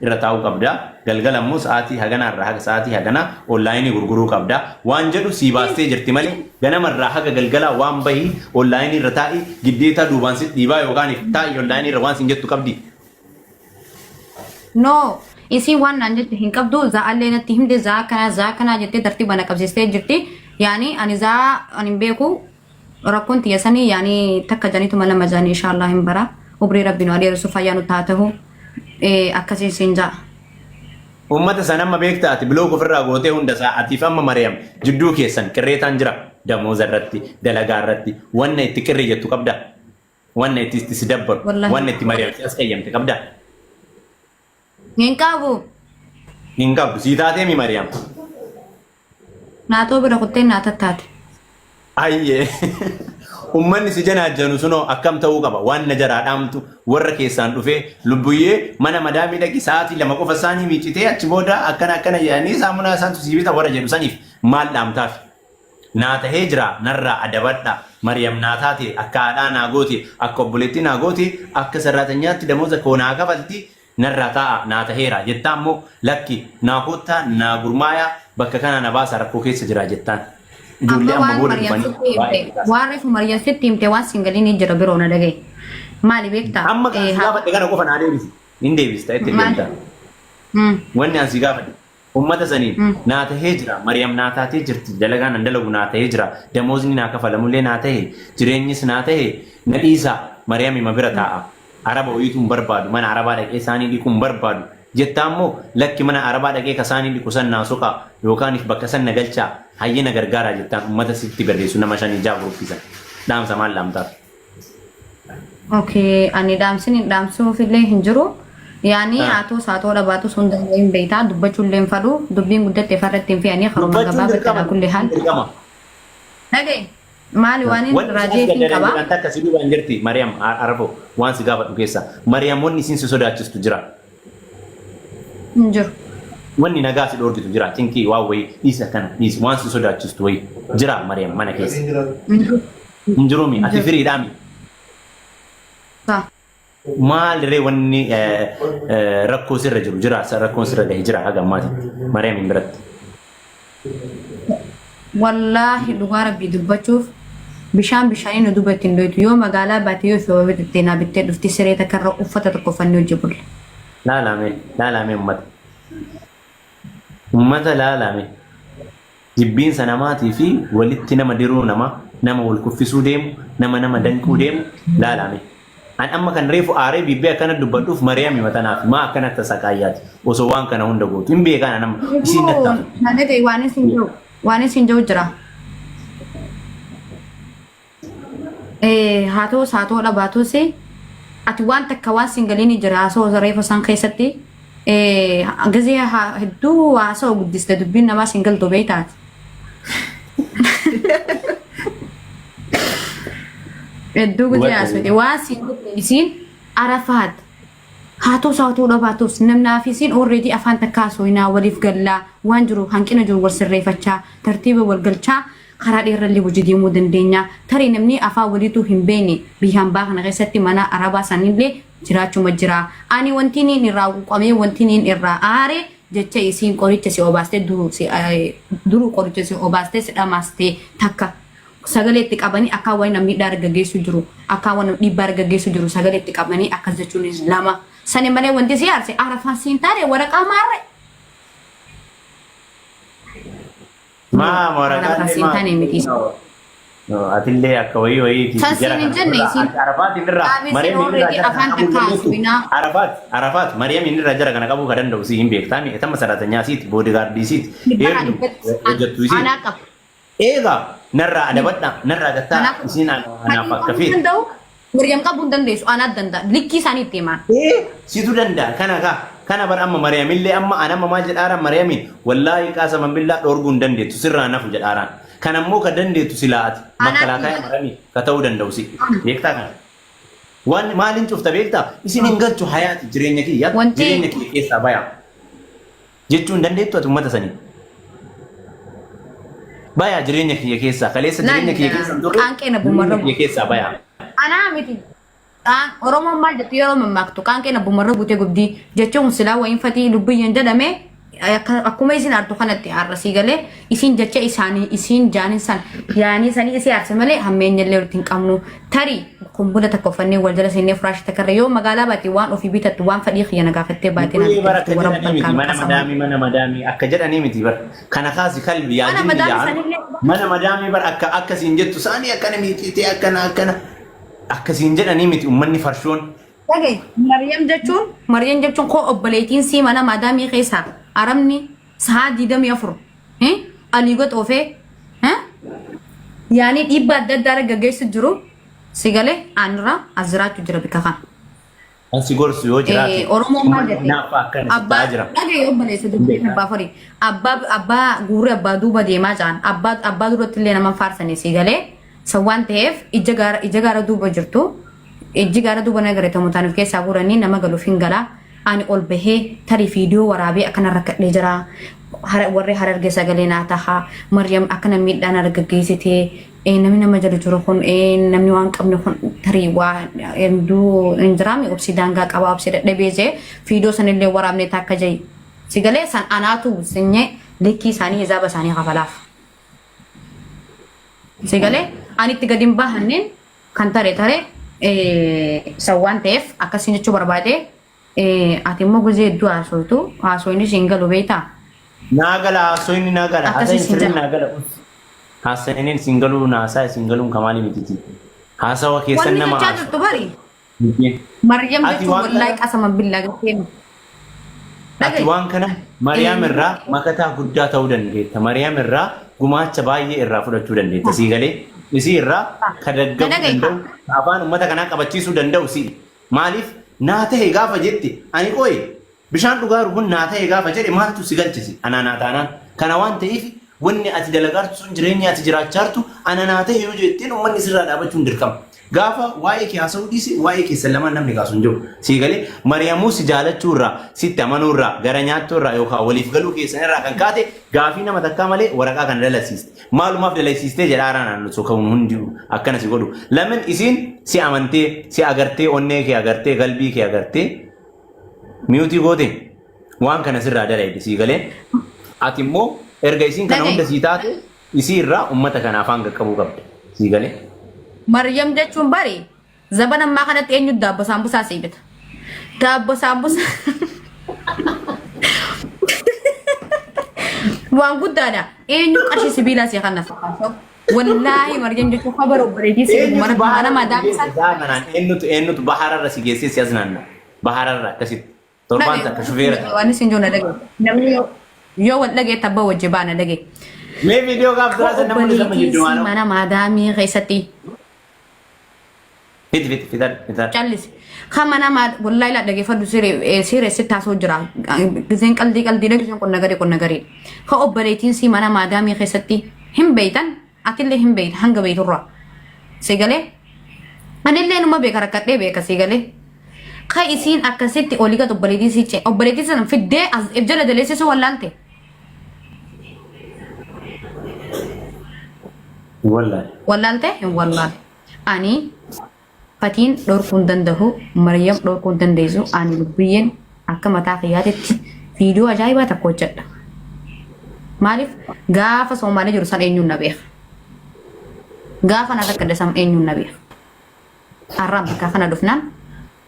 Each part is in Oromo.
Irra taa'uu qabda, galgala immoo sa'aatii haganaa irraa haga sa'aatii haganaa onlaayinii gurguruu qabda waan jedhu sii baastee jirti malee ganama irraa haga galgalaa waan bahii onlaayinii irra taa'i giddeetaa duubaan si dhiibaa yookaan if taa'i onlaayinii irra waan siin jettu qabdi. No, isiin waan naan jette hin qabdu, za'allee natti himte, za'a akkanaa za'a akkanaa jettee tartiiba na qabsiistee jirti. Yaani ani za'a ani hin beeku rakkoon tiyya sanii yaani takka janituma lama jani inshallah hin bara. Umrii rabbi nu adeeressu fayyaa nu taa tahu akkasiin siin ja'a. Uummata san amma beekta ati block ofirraa gootee hunda isaa atiif amma Mariyam jidduu keessan qirreetaan jira damooza irratti dalagaa irratti wanna itti qirri jettu qabda wanna itti itti si dabbaru Wallahi. wanna itti Mariyam si as qayyamte qabda Hin qabu. hin qabdu sii taatee mi Mariyam. Naatoo bira kuttee naa tattaate. Ayyee. Ummanni si janaajjanu sunoo akkam ta'uu qaba? Waan na jaraa dhaamtu warra keessaan dhufee lubbuyyee mana madaamii dhaqi sa'aatii 2 qofa isaanii miiccitee achi booda akkana akkana jedhanii saamunaa isaantu sii bita warra jedhu saniif maal dhaamtaaf? Naa tahee jira narraa adabadha Mariyam naa taate akka haadhaa naa goote akka obboleettii naa goote akka sarraatanyaatti damooza koo naa kafalti Narraa taa'aa, naa taheera jettaan moo lakki naa koottaa naa gurmaayaa bakka kanaa na baasaa rakkoo keessa jira jettaan? Ijoollee Amma amma waan booda Maryam dhufanii sitti waa'ee himte, kee kaasan. waan reefu Maryam sitti himte waan siin galiin ni jira biroo na dhaga'i. Maali beektaa? Amma kan si gaafadhe kana qofa naa deebisi. Hin deebista itti Maali? deemta. Wanni an si gaafadhe Ummata saniin naa tahee jira, Mariyam naa taatee jirti, dalagaan an dalagu naa tahee jira, damoozni naa kafalamullee naa tahe, jireenyis naa tahe, na dhiisaa, Mariyamima bira taa'a. Araba wayiituu hin barbaadu, mana Arabaa dhaqee saanii dhiquu hin barbaadu. Jettaa immoo lakki mana Arabaa dhaqee ka saanii dhiqu san naa soqaa yookaanif bakka san na galchaa, hayyee na gargaaraa jettaan ummata sitti barreessu nama shanii jaha guruppii san. Dhaamsa maal dhaamtaaf? Okay, ani dhaamsin hin dhaamsuufillee hin jiru. Yaani haatoos haatoo dhabaatus hunda hin beektaa dubbachuullee hin fadhu dubbiin guddatte farratti hin fe'anii karuma Dubbachuun gabaabatti dirqama, alaa kulli haal. dubbachuun dirqama. Dhaga'i maali waan hin Wanni si raajee hin asgaddadan qaba. jedhan takka si duubaan jirti Mariyam Arafo waan si gaafadhu keessa. Mariyam wanni isin si sodaachistu jira. Hin jiru. Wanni nagaa si dhoorgitu jira. Cinqii waan wayii dhiisi akkana dhiisi waan si sodaachistu wayii jira Mariyam mana keessa. Hin jiru. Hin jiruumi Hin ati jiru. firiidhaami. Sa. Maal ree wanni rakkoo sirra jiru jira rakkoon sirra gahe jira haga ammaatitti Mariyamiin biratti. Wallaahi dhugaa rabbii dubbachuuf bishaan bishaanii nu duuba ittiin dhoytu yoo magaalaa baate yoo ifi bitatte naa bittee dhufti siree takka irra uffata tokko uffannee hojii bulla. Laalaa mee laalaa mee ummata ummata laalaa mee. Jibbiinsa namaatii fi walitti nama diruu namaa, nama wal kuffisuu deemu, nama nama danquu deemu laalaa mee. An amma kan reefu aaree biibbee akkana dubbadhuuf Mariyami matanaafi maa akkana tasaqaayyaati osoo waan kana hunda gootu hin beekaan an amma isiin natti hafu. Na dhaga'i waan isin jiru waan isin jiru jira. Haa ta'us haa ta'uu dhabaatus ati waan takka waan siin galiin jira haasawaa reefa san keessatti gizee hedduu haasawa guddiste dubbiin namaa siin galtu beektaati. Hedduu gizee haasawte waan siin galte isiin arafaat haa ta'us haa ta'uu dhabaatus namnaa fi isiin already afaan takka haasawinaa waliif gallaa waan jiru hanqina jiru wal sirreeffachaa tartiiba wal galchaa Karaa dheerrallee wajji deemuu dandeenya. Tarii namni afaan waliituu hin beekne biyya hambaa kana keessatti mana Arabaa sanillee jiraachuma jira. Ani wantiniin irraa quuqamee wantiniin irraa aare jecha isiin qoricha si obaastee duruu si duruu qoricha si obaastee si dhamaastee takka sagalee itti qabanii akkaan waan namni miidhaa irra gaggeessu jiru akkaan waan dhiibbaa irra gaggeessu jiru sagalee itti qabanii akkas jechuunis lama. Sani malee wanti si aarse arafaan siin taane waraqaa maarree. Maa Kana kan waraqaan siin taane miti. Atillee akka wayii wayiiti. San Jara siin hin kana jenne ofirraa isiin. ati Arafaatiin irraa Dhaabisiin Mariyamin irraa already jara kana afaan qabuu hin takka dandeessu. haasofinaa. Arafaat Arafaat Mariyamin irraa jara kana qabuu ka danda'u si hin beektaa mi etama saraatanyaa siiti boodigaardii siiti Dhibbarraa eegdu dhibbatti hojjettu isiiti. anaa qaba. Eegaa narraa adabadha narraa gattaa Kanaaf isiin anaaf kan akka qabuu feete. danda'u Maryam qabuu hin dandeessu anaa danda'a likkii isaanii itti himaa. Ee situ danda'a kana kaa kana bar amma Mariyamillee amma an amma maal jedhaaraan Mariyamiin wallaahi qaasaman billaa dhoorguu hin dandeettu sirraa nafu jedhaaraan kan ammoo ka dandeettu silaa ati Anaa makkalaakaaya Mariyamii ka ta'uu danda'u si beektaa kana waan maaliin cufta beektaa isin hin galchu hayaati jireenya kiyya Wanti jireenya kiyya keessaa bayaa jechuu hin dandeettu ati ummata sanii bayaa jireenya kiyya keessaa kaleessa laal jireenya kiyya keessa hin turre qaanqee na jireenya bumarra kiyya keessaa bayaa anaa miti. Oromoon maal jettu yeroo mammaaktu qaanqeen abbumarra buutee gubdii jechuun silaa wayiin fatii lubbiyyeen jedhame akkuma isin aartu kanatti har'a sii galee isin jecha isaanii isin jaanin san yaanii sanii isii aarse malee hammeenya illee walitti hin qabnu. Tarii kumbula takka uffannee wal jala seennee firaasha takka irra yoo magaalaa baate waan ofii bitattu waan fadhii kiyya na gaafattee baatee Lubbuyyee naan bara akka bitattu warra jedhanii miti bakkaan mana qasamu. madaamii mana madaamii akka jedhanii miti bara kana kaasi kalbi yaa Mana jinni madaamii yaa sanillee mana madaamii bara akka akkasiin jettu saanii akkana miicitee akkana akkana akkasiin jedhanii miti ummanni farshoon. Dhagaye Maryam jechuun Maryam jechuun koo obboleettiin sii mana maadaamii keessaa arabni sa'a 24 alii goxoofee yaanii dhiibbaa adda addaa irra gaggeessu jiru si galee anirra as jiraachuu jira bikka kana. Kan si gorsu yoo jiraate Oromoon maal jette? naaf akkana si Abbaa ta'aa jira. dhagaye obboleessa dubbii abbaa forii abbaa abbaa guurri abbaa duuba deemaa jiran abbaa abbaa duratti illee nama faarsanii si galee san waan ta'eef ija gaara ija gaara duuba jirtu ijji gaara duuba nagaretamu taaniif keessaa guuranii nama galuuf hin galaa. Ani ol bahee tarii viidiyoo waraabee akkana rakkadhee jira. Warri Harargee sagalee naa taha. Maryam akkana miidhaan argaggeessitee namni nama jala jiru kun namni waan qabne kun tarii waa hedduu hin jiraame obsi daangaa qabaa obsi dadhabee jee viidiyoo sanillee waraabnee takka jee. Si galee san anaatu sinyee likkii isaanii hizaaba isaanii kafalaaf. Si galee ani itti gadi hin bahanneen kan tare tare san waan ta'eef akkasiin jechuu barbaade. Ati immoo gizee hedduu haasoytu haasoyni siin galu beektaa? Naa gala haasoyni naa gala Akkasii haasayni siin sirriin jedha. naa gala. Haasayni siin galuu naasaa siin galuun kamaali mititi. Haasawa keessan Wanni nama jechaa haasa. jirtu bari Maryam Ati jechuun waan wallaahi kana qasama billaa gartee ati dhagaye. waan kana Mariyaam irraa makataa guddaa ta'uu dandeetta. Mariyaam irraa gumaacha baay'ee irraa fudhachuu dandeetta. Sii galee isii irraa ka Na daggamuu dhagaye danda'u kaa. ka afaan uummata kanaa qabachiisuu danda'u si'i. Maaliif naa ta'e gaafa jette ani qoye bishaan dhugaaru kun naa ta'e gaafa jedhe maaltu si galchisi anaa naa taanaan. Kana waan ta'eef wanni ati dalagaartu sun jireenya ati jiraachaartu ana naa ta'e yoo jetteen uummanni sirraa dhaabachuun dirqama. Gaafa waa'ee kee haasa'uu dhiisi waa'ee keessan lamaan namni kaasu hin jiru. Sii galee Mariyamuu si jaalachuu irraa sitti amanuu irraa gara nyaattuu irraa yookaan waliif galuu keessan irraa kan kaate gaafii nama takkaa malee waraqaa kana dalasiiste. Maalumaaf dalasiistee jedha haaraa naannoo so ka'uun hundi akkana si godhu. Lamin isiin si amantee si agartee onnee kee agartee galbii kee agartee miyuutii goote waan kana sirraa dalayde sii galee ati immoo erga isiin kana hunda Dhagaye. sii taate isii irraa ummata kana afaan qaqqabuu qabda sii galee. Maryam jechuun bari zaban ammaa kanatti eenyu daabbo saambusaa sii bita. Daabbo saambusaa waan guddaadha. Eenyu qarshii sibiilaa sii kana fakkaatu. Wallaahi Maryam jechuun kabara obboleettii sii Eenyutu mana mana bahararra si madaamii geesse san isaa kanaan eenyutu eenyutu bahararra si geessee si asnaanna bahararra akkasitti torbaan dhagaye. takka shufeera ta'e. Waan isin jiru na dhagaye. Namni yoo wal dhagaye tabba wajji baana dhagaye. Mee viidiyoo gaaf duraa san namoonni sama Obboleettiin jiddu sii maanoo. mana maadaamii keessatti Fiti fiti fitar fitar. callisi. Kama nama wallahi la dhageeffadhu siree sitti haasoo jira. Giseen qaldii qaldiidha giseen qonna garii qonna garii. Ka obboleettiin sii mana maadaamii keessatti hin beeytan atillee hin beeyta hanga beeyturraa. Si galee anillee numa beeka rakkadhee beeka si galee. Ka isiin akkasitti olii gad obboleettii sii cee obboleettii sana fiddee as if jala daleessisuu wallaalte. Wallaahi. Wallaalte hin wallaalle. Ani Fatiin dhorkuu hin danda'u, Maryam dhorkuu hin dandeessu. Ani lubbiyyeen akka mataa kiyyaatitti viidiyoo ajaa'ibaa tokko hojjedha. Maaliif gaafa Soomaalee jiru san eenyuun na beeka. Gaafa na rakkadhe san eenyuun na beeka. Har'aan bakka kana dhufnaan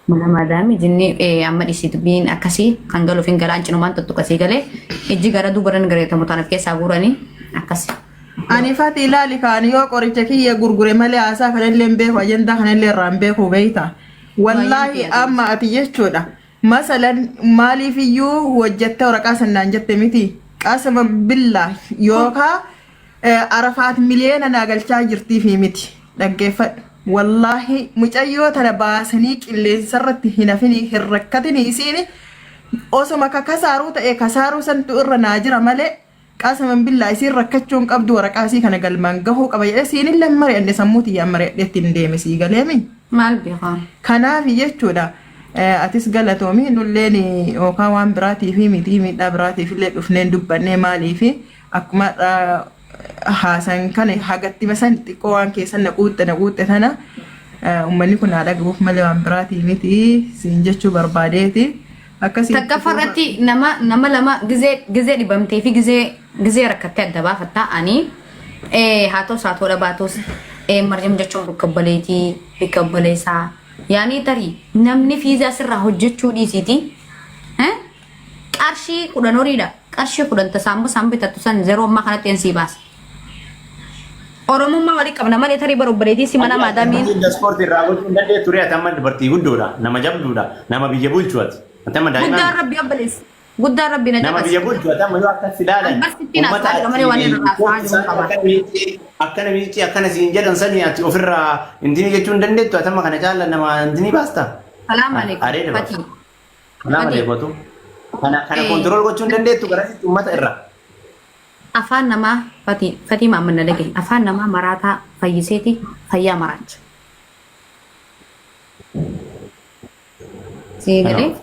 mana maadaami jinni amma dhisi dubbiin akkasii kan galuuf hin galaan cinumaan tuttuqasii galee ijji gara duubaran gareetamu taanaaf keessaa guuranii akkasi. Ani fati ilaali kaan yoo qoricha kiyya gurgure malee haasaa kanallee hin beeku ajandaa kanallee irraa hin beeku beeyta. Wallaahi amma ati jechuudha. Masalan maaliif iyyuu hojjette waraqaa sannaan jette miti. Qasama billaa yookaa Arafaat miliyoona naa galchaa jirtiifi miti. Dhaggeeffadhu. Wallaahi mucayyoo tana baasanii qilleensarratti hin hafinii hin rakkatinii isiini osoma ka kasaaruu ta'e kasaaruu santu irra naa jira malee Qasaman billaa isiin rakkachuu hin qabdu waraqaa isii kana galmaan gahuu qaba jedhee siinillee hin mari'anne sammuu tiyyaan mari'adhee ittiin deeme sii galeemi. Maal beekaa? Kanaafi jechuudha atis galatoomi nulleen yookaan waan biraatiifi miti miidhaa biraatiifillee dhufneen dubbannee maaliifi akkuma haasan kana hagatti masan xiqqoo waan keessan na quuxxe na quuxxe tana Uummanni kun haa dhagahuuf malee waan biraatii miti siin jechuu barbaadeeti. Akkasii Takkaffaa irratti nama lama gizee dhibamtee fi gizee rakkattee adda baafattaa. Ani haa ta'us haa ta'uu dhabaatus, Maryam jechuun bakka obboleetii, bakka obboleessaa, yaanii tarii namni fiizaa sirraa hojjechuu dhiisiiti. Qarshii 10 horiidha. Qarshii 10 tasaammoo isaan bitattu san yeroo ammaa kanatti ensii baasa. Oromummaa walii qabna malee tarii bara obboleettii si mana maadaamiin. Ispoortii irraa gochuu hin dandeettu ture. Ati amma dubartii guddoodha. Nama jabduudha. Nama biyya bulchu ati. Ati amma Guddaan daa'ima. Rabbi obboleessa. Guddaan Rabbi na Nama caqase. biyya bulchu ati amma yoo akkas ilaalan. Ambasittiin haasa'aa jira malee waan irraa haasa'aa jiru qaba. Akkana miiccee akkana siin jedhan sanii ati ofirraa intini jechuu hin dandeettu. Ati amma kana caala nama intini baasta. Salaam alaikum. Areeda baasa. Fatii. Kanaa malee gootu. Kana control gochuu hin dandeettu garasitti uummata irraa. Afaan namaa, Fatii, Fatii Maamman, na dhagahi. Afaan namaa maraataa fayyiseeti fayyaa maraacha. Sii galee?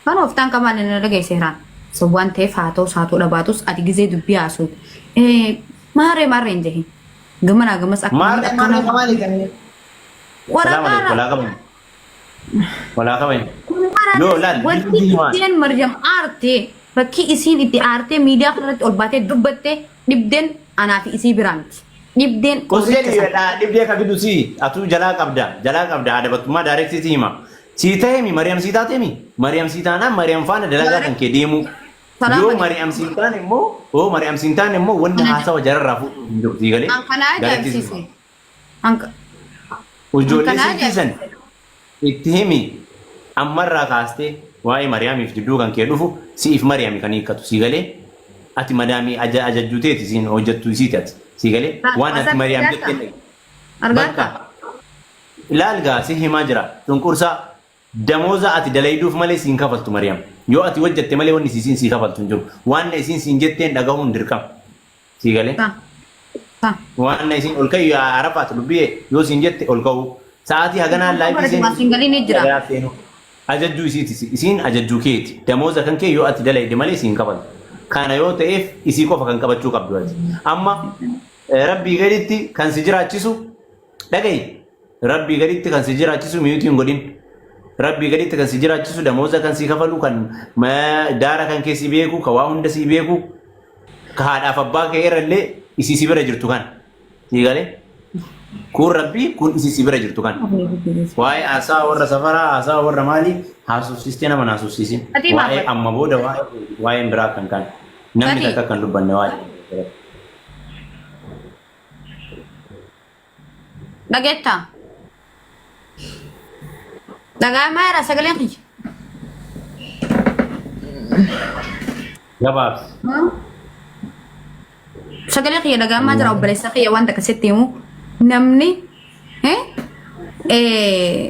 Kan oftaan qamaan na dhagahi seeraan. So waan ta'eef haa ta'us haa ta'uu dhabaatus, ati gizee dubbii haasuu. Maarree maarree hin jedhin. Gamanaa gamas akka Maarree maarree maali kan? Salaam alaikum. Waraqaarra. Walaa qaban. Walaa qaban. Yoo laal Wanti himaa. dhibdeen Maryam aartee, bakki isiin itti aartee miidiyaa kanarratti ol baatee dubbatte, dhibdeen anaa fi isii biraa miti. Dhibdeen Qosee qoricha sana. dhibdee ka fidu si atuu jalaa qabda, jalaa qabda. Adabattummaa direct si hima. Sii tahemi Mariam, sii taatemi Mariam, sii taanaan Mariam faana dalagaa kan kee deemuu. Salaam Yoo alaikum. Mariam sii taane immoo, yoo Mariam sii taane immoo, wanni haasawa jararraa fuudhuu hin jiru, sii galee. An kana Direct si hima. ajaa'ibsiise. An Ijoollee kana sirkiisan ajaa'ibsiise. itti himi. Ammarraa kaastee waa'ee Mariyaamiif jidduu kan kee dhufu si'iif Mariyaami kan hiikkatu, sii galee. Ati madaamii ajajjuu teeti, isiin hojjettu isiiti. Ati sii galee waan ati Mariyaam Argatta? jettee Argatta? bakka ilaal gaa si himaa jira. Cunqursaa damooza ati dalayduuf malee siin kafaltu Mariyaam. Yoo ati hojjette malee wanni isiin sii kafaltu hin jiru. Waan isiin siin jetteen dhagahuun dirqama, sii galee. Ta. Ta. Waan isiin ol ka'i Arafaat lubbiyee yoo siin jette ol ka'uu, sa'aatii haganaan live Bara siin galii ni jira. Seenuu ajajjuu isiiti. Isiin ajajjuu keeti. Damooza kan kee yoo ati dalayde malee siin kafaltu. Kana yoo ta'eef isii qofa kan qabachuu qabdu ati amma Rabbii gaditti kan si jiraachisu, dhagayi, Rabbii gaditti kan si jiraachisu, mute hin godhin, Rabbii gaditti kan si jiraachisu, damooza kan si kafalu, kan daara kan kee si beeku, ka waa hunda si beeku, ka haadhaaf abbaa kee irra illee isii si bira jirtu kan sii galee. Kun Rabbii, kun isii si bira jirtu kan. Waa'ee haasaa warra safaraa, haasaa warra maalii haasofsiistee nama haasofsiisin. Ati waa'ee maaf- amma booda waa'een biraa kan kan namni Ati- takka kan dubbanne waa'ee. Dhageettaa? Dhagaa maayira sagaleen kiyya? Gabaabsi. Sagalee kiyya dhagaamaa jira? Obboleessa kiyya, wanta akkasitti himu namni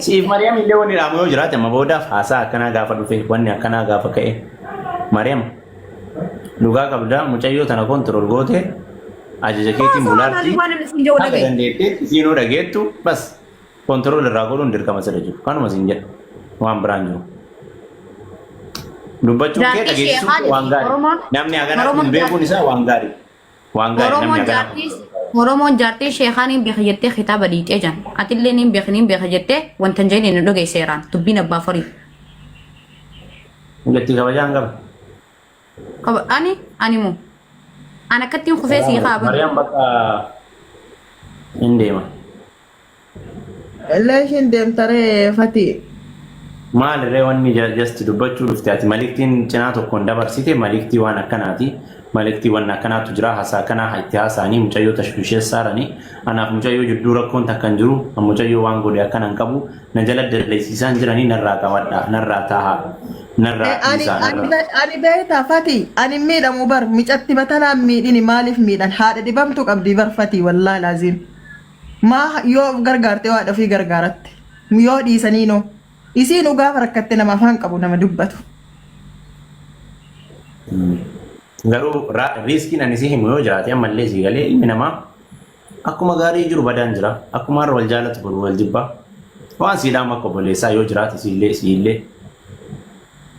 Siif Mariyaam illee wanni dhaamu yoo jiraate, amma boodaaf haasaa akkanaa gaafa dhufe, wanni akkanaa gaafa ka'e, Mariyaam dhugaa qabda, mucayyoo tana control goote ajaja keetiin bulaarti. Waan namni siin jedhu Haga dhagaye. dandeettee isiinuu dhageettu bas control irraa godhuun dirqama sirra jiru. Kanuma siin jedha, waan biraan jiru. Dubbachuun kee Jaartii dhageessisuun sheekaa kee waan jedhe. gaarii. Namni haganaa Oromoon kun beekuun isaa waan gaarii. Waan gaarii namni Oromoon haganaa. Oromoon jaartii sheekaa niin beeka jettee kitaaba dhiitee jan. Atillee niin beeka jettee wanta hin jedhin hin dhagaye seeraan. Dubbiin abbaa forii. Gatti kabajaan qaba. Qaba ani moo. An akkattiin kufee sii kaaba. Mariyaam bakka hin deema. Illee ishiin deemtaree, Fati. Maalirree wanni just dubbachuu dhufte ati maliktiin cinaa tokkoon dabarsite, maliktii waan akkanaati. Maliktii waan akkanaatu jira, haasaa akkanaa itti haasa'anii mucayyoo tashwisheessaaranii. Anaaf mucayyoo jidduu rakkoon takka hin jiru. Mucayyoo waan godhe akkana hin qabu. Na jala dallaysiisaan jiranii, narraa qabadha, narraa taaha, narraa dhiisaa, narraa. Ani beektaa, Fati, ani miidhamu bar micatti matanaan miidhini. Maaliif miidhan? Haadha dhibamtu qabdi bar, Fati, wallaahi laaziim. Maa yoo of gargaarte, haadha ofii gargaaratti yoo dhiisanii noo isiinuu gaafa rakkatte nama afaan qabu nama dubbatu. Garuu riskiin ani si himu yoo jiraate, ammallee si galee, ilmi namaa akkuma gaarii jiru badaan jira. Akkuma har'a wal jaalatu boru wal jibbaa. Waan siidhaan akka obboleessaa yoo jiraate, siillee siillee.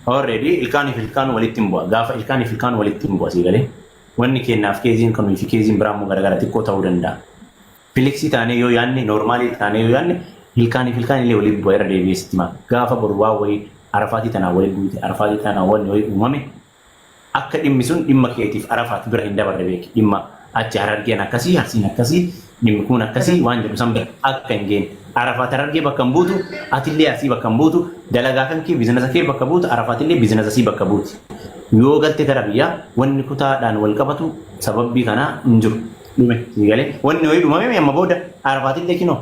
Already ilkaaniif ilkaan walitti hin bu'a. Gaafa ilkaaniif ilkaan walitti hin bu'a, si galee. Wanni kennaaf caseiin kanuu fi caseiin biraa immoo garagara xiqqoo ta'uu danda'a. Flexii taanee yoo yaanne, normalii taanee yoo yaanne, Ilkaaniif ilkaan illee waliin bu'a irra deebi'ee sitti hima. Gaafa boru waan wayii Arafaatii tanaan waliin buute, Arafaatii tanaan wanni wayii uumame, akka dhimmi sun dhimma keetiif Arafaat bira hin dabarre beeki. Dhimma achi Harargeen akkasii, Arsiin akkasii, dhimmi kun akkasii waan jedhu san bira akka hin geenne. Arafaat Harargee bakka hin buutu, atillee Arsii bakka hin buutu, dalagaa kan kee biizinasa kee bakka buutu, Arafaatillee biizinasa sii bakka buuti. Yoo galte gara biyyaa wanni kutaadhaan wal qabatu sababbii kanaa hin jiru. Dhume sii galee wanni wayii dhumame amma booda Arafaatillee kinoo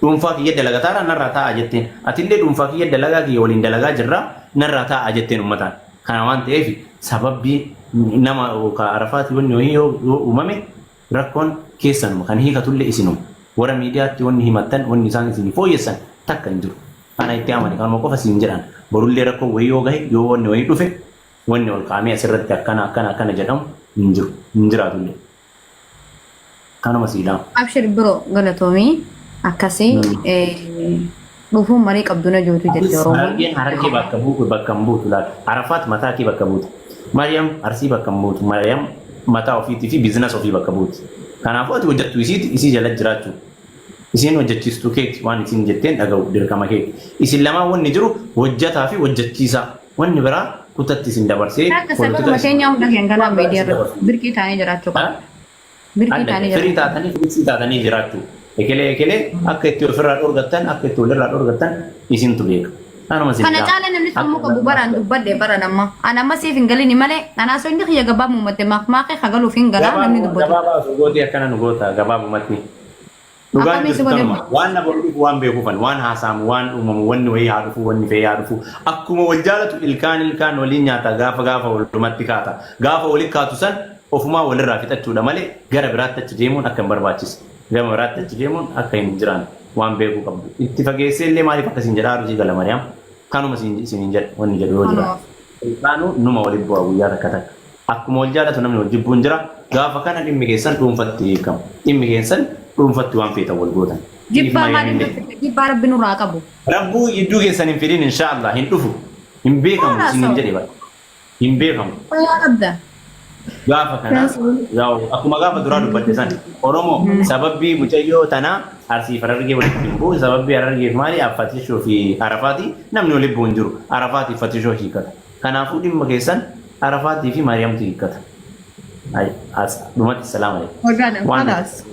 dhuunfaa kiyya dalagataara narraa taa'aa jetteen. Atillee dhuunfaa kiyya dalagaa kiyya waliin dalagaa jirra narraa taa'aa jetteen ummataan. Kana waan ta'eef sababbii nama ka Arafaati wanni wayii yoo uumame rakkoon keessanuma kan hiikatullee isinuma. Warra miidiyaatti wanni himattan wanni isaan isinii fooyyessan takka hin jiru. Kana itti amani kanuma qofa siin jedhan. Borullee rakkoon wayii yoo gahe yoo wanni wayii dhufe wanni ol kaa'amee asirratti akkana akkana akkana jedhamu hin jiru. Hin jiraatullee. Kanuma sii dhaama. Abshir bro galatoomii akkasii dhufuun marii qabdu na jootu jette Oromoon. Harargeen Harargee bakka buutu bakka hin buutu laata. Arafaat mataa kee bakka buuta. Maryam Arsii bakka hin buutu. Maryam mataa ofiitii fi bizinas ofii bakka buuti. Kanaafuu ati hojjettu isiiti isii jala jiraachuu. Isiin hojjechiistuu keeti waan isiin jetteen dhaga'u dirqama keeti. Isin lamaan wanni jiru hojjetaa fi hojjechiisaa. Wanni biraa kutatti isin dabarsee Akka politika sababuma isin keenyaa hunda keenya kanaa miidiyaa isin irratti dabarsu. birqii taanee jiraachuu Ha? qabna. Birqii Adda taanee firii jiraachuu qabna. taatanii firii taatanii jiraachuu. Ekelee ekelee akka itti ofirraa dhorgattan akka itti walirraa dhorgattan isintu beeka. Kanuma isin Kana dhaama. caala namni sammuu Akka qabu baraan dubbadhe baran amma. An amma siif hin galini malee anaa soonni kiyya gabaa muumatte maaqmaaqee kagaluuf hin galaa namni dubbatu. Gabaabaa osoo gootee akkana nu goota gabaabumatti. Dhugaan Akkamiin si jirtu godhe? kanuma. Waan na boru dhufu waan beekuufan, waan haasa'amu, waan uumamu, wanni wayii haa dhufu, wanni fe'ee haa dhufu. Akkuma wal jaalatu ilkaan ilkaan waliin nyaata gaafa gaafa walumatti kaata. Gaafa walitti kaatu san ofumaa walirraa fixachuudha malee gara biraatti achi deemuun akka hin barbaachise. Gama biraatti achi deemuun akka hin jiraanne waan beekuu qabdu. Itti fageessee illee maaliif akkasiin jedhaa jiru gala Mariyaam. Kanuma isiniin jedha wanni jedhu yoo jiraate. Ilkaanuu numa walitti bu'a guyyaa takka takka. Akkuma wal jaalatu namni wal jibbuun jira. Gaafa kana dhimmi keessan dhuunfatti hiikamu. Dhimmi keessan dhuunfatti waan feetan wal gootan. Jibbaa maaliif dubbifte? Jibbaa Rabbi nurraa qabu. Rabbuu jidduu keessan hin fidin inshaallah hin dhufu. Hin beekamu isiniin jedhe bara. Hin beekamu. Fayyaa qabda. Gaafa kana akkuma gaafa duraa dubbadhe san Oromoo sababbii mucayyoo tanaa Arsii fi Harargee walitti hin bu'u. Sababbii Harargeef maali? Fatishoo fi Arafaati namni walitti bu'u hin jiru. Arafaatii fi Fatishoo hiikata. Kanaafuu dhimma keessan Arafaatii fi Maariyaamtu hiikkata. As dhumatti salaam alaikum. Wagana kalaas.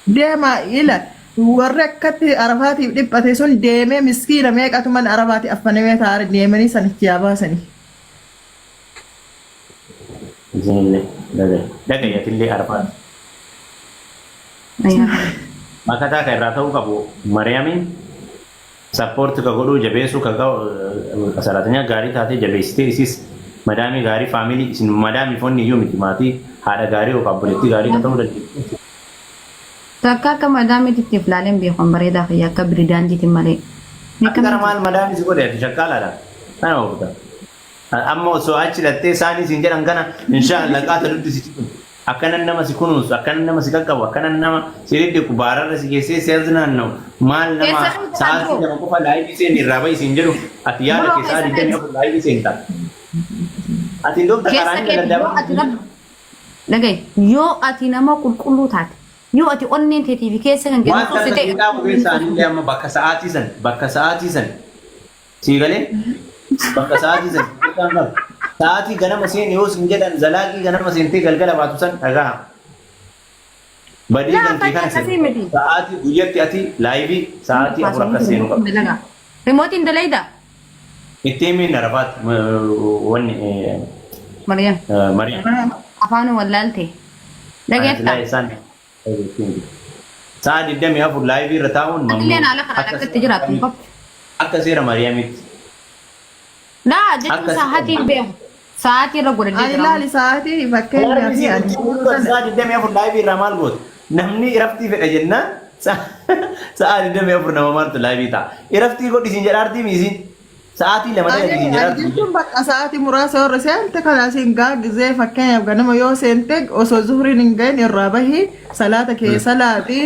Deema ila warri akkatti Arafaatiif dhiphate sun deemee miskiina meeqatu mana Arafaati affanamee taa'aa deemanii sanichi yaa baasanii. Isinillee dhagaye. Dhagaye atillee Arafaati. Makataa kan irraa ta'uu qabu Mariyaamiin support ka godhuu jabeessuu ka saraatanyaa gaarii taatee jabeessitee isis madaamii gaarii family isin madaamii fonni iyyuu miti maatii haadha gaarii yookaan obboleettii gaarii ka ta'uu dandeessu. Takka akka madaamiitti itti ilaaleen beekan bareedaa kiyya akka biridaantiitiin malee. Ati gara maal madaamii si godhe ati shakkaalaadha. Kana oofta. Amma osoo achi dhattee isaanii siin jedhan kana inshaallah qaata duddi si citu. Akkanan nama si kunuunsu, akkanan nama si qaqqabu, akkanan nama si diddiqu, baararra si geessee si as naanna'u, maal nama Keessa kan sa'aatii jiru. 2 qofa live seeni irraa bahi siin jedhu, ati yaada Biroo kee sa'a keessa kan 24 live seenta. Ati hin dhoofta Keessa karaa hin keeti daladdaa yoo ati rabbi dhagaye yoo ati nama qulqulluu taate yoo ati onneen teetii fi keessa kan Waan kennu si takka ta'e sii dhaabu keessaa anillee amma bakka sa'aatii san bakka sa'aatii san Sii galee? Bakka sa'aatii san beekaan qabu. Sa'aatii ganama seeni yoo sin jedhan zalaaqii ganama seentee galgala baatu san dhagaha. Badii Laa kan kee fakkii kana akkasii seenu. miti. Sa'aatii guyyatti ati live sa'aatii 4 akka seenu qabda. Dalagaa. Rimootiin dalayda. Itti himiin Arafaat wanni Maryam. Maryam. Afaan wallaalte. Ana Dhageetta. silaa isaan Sa'a 24 live irra taa'uun mamnuu. Atilleen haala kanaan Akka akka itti jiraattu hin qabdu. Akka seera Maariyaamitti. Laa jechuun Akka seera sa'aatii hin beeku. Sa'aatii irra godhadhee Ani jira. ilaali sa'aatii fakkeenyaaf ani Sa'a 24 live irraa maal gootu? Namni iraftii fedha jennaan sa'a 24 nama maaltu live ta'a. Iraftii godhi siin jedha artii miisiin. Sa'aatii 2 dalagi siin Ani jedha ani jechuun bakka sa'aatii muraasa warra seente kalaas hin gaa gizee fakkeenyaaf ganama yoo seente osoo zuhriin hin gahin irraa bahi salaata kee salaatii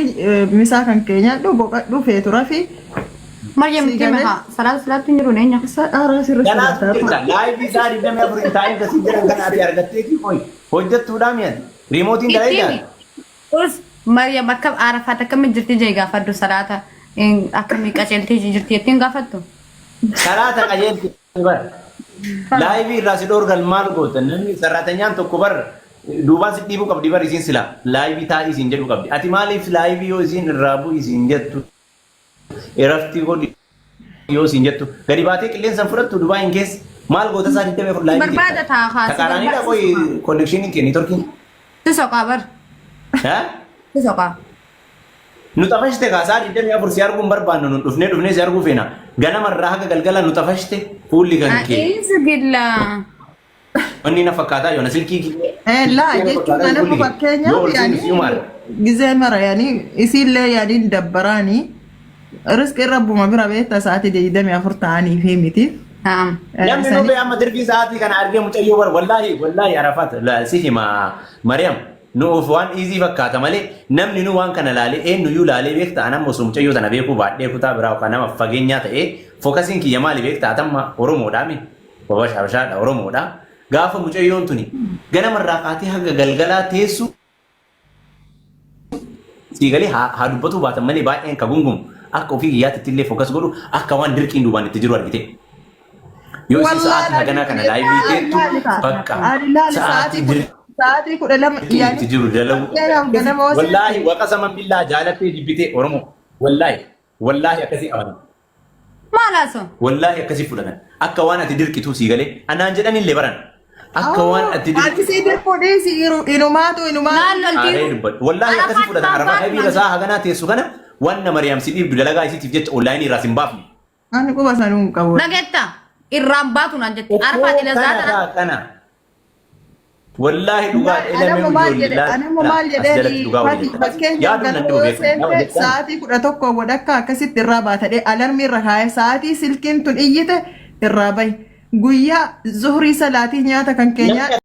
misaa kan kee nyaadhu boqadhu feetu rafi Maryam sii itti hime galee haa salaata salaatti hin jiru neenya. haaraa sirri Ganaatu salaataa jirta. Live sa'a 24 hin taa'in kasii jedhan kana ati argattee fi qoy. Hojjettuudhaa mi'ati. Riimootiin Itti dalagaa. himi. Us. Maryam akka Arafaat akkamitti jirti jee gaafadhu salaata akkamii qaceeltee jirti jettiin gaafattu. Salaata qajeelti bar. Live irraa si dhoorgan maal goota? Namni sarraatanyaan tokko bar duubaan si dhiibuu qabdi bar isiin sila live taa'ii siin jedhuu qabdi. Ati maaliif live yoo isiin irraa bu'i siin jettu, iraftii godhi yoo siin jettu, gadi baatee qilleensa fudhattu? Dubaayin keessa maal goota isaa 24 live? Barbaada taa kaasuu. Taqaaraaniidha qoy connectioniin kee networkiin. Si soqaa bar. Ha? Si soqaa. Nu xafashte kaa, sa'a 24 si arguun barbaannu. Nu dhufnee dhufnee si arguu feena. Ganamarraa haga galgala nu xafashte fuulli kan kee. A'iizu billaa. Wanni na fakkaataa yoona silkii kee. Laa jechuun ana Fuulli kee. fakkeenyaaf Yoo ol seenu yaani si'uma arga. Gizee mara yaani isiillee yaaniin dabbaraanii riskii rabbuma bira beekta sa'aatii 24 ta'anii fi miti. Naam. Namni nu bee amma dirqii sa'aatii kana argee mucayyoo bar wallaahi wallaahi Arafat si hima Mariam nuuf waan easy fakkaata malee namni nu waan kana laalee eenyuyyuu laalee beekta. Anamma osoo mucayyoo tana beekuu baadhee kutaa biraa yookaan nama fageenyaa ta'ee focusiin kiyya maali beekta? Atamma Oromoodhaa mi Babasha Habashaadha, Oromoodha. Gaafa mucayyoon tuni ganamarraa kaatee haga galgalaa teessu siigalee haa dubbatuu baatan malee baay'een ka gungumu akka ofii kiyyaatti illee focus godhu akka waan dirqiin duubaan itti jiru argite. Yoo isin sa'aatii haganaa kana live teettu bakka sa'aatii Sa'aatii 12 dirqiin itti jiru dalagu. Fakkeenyaaf ganama osoo Wallaahi waqasaman billaa jaalattee jibbitee Oromoo wallaahi wallaahi akkasii amanan. Maal haasoo? Wallaahi akkasii fudhatan. Akka waan ati dirqituu sii galee anaan jedhanillee baran. Akka waan ati Ati dirqitu. si dirquu dhiisi inumaatu inumaatu. Maal Aaree loltii? dubbadhu. Wallaahi akkasii fudhatan. Arafaa live irra sa'a haganaa teessu kana waan na Mariyaam si dhiibdu dalagaa isiitiif jecha online irraa sin baafne. Ani quba sanuu hin qabu. Dhagetta. Irraan baatu naan jetti. Arafaat ila Kana zaata. kaa kana. Wallaahi dhugaa Anammo maal jedhe, anammo maal as jalatti jedhee dhugaa walii jetta. fakkeenyaaf Yaaduun nan dhibu galma beeku. seente sa'aatii 11 wadhakka akkasitti irraa baatadhe alarmii irra kaa'ee sa'aatii silkiin tun iyyite irraa bahi. Guyyaa zuhrii salaatii nyaata kan keenyaa Namni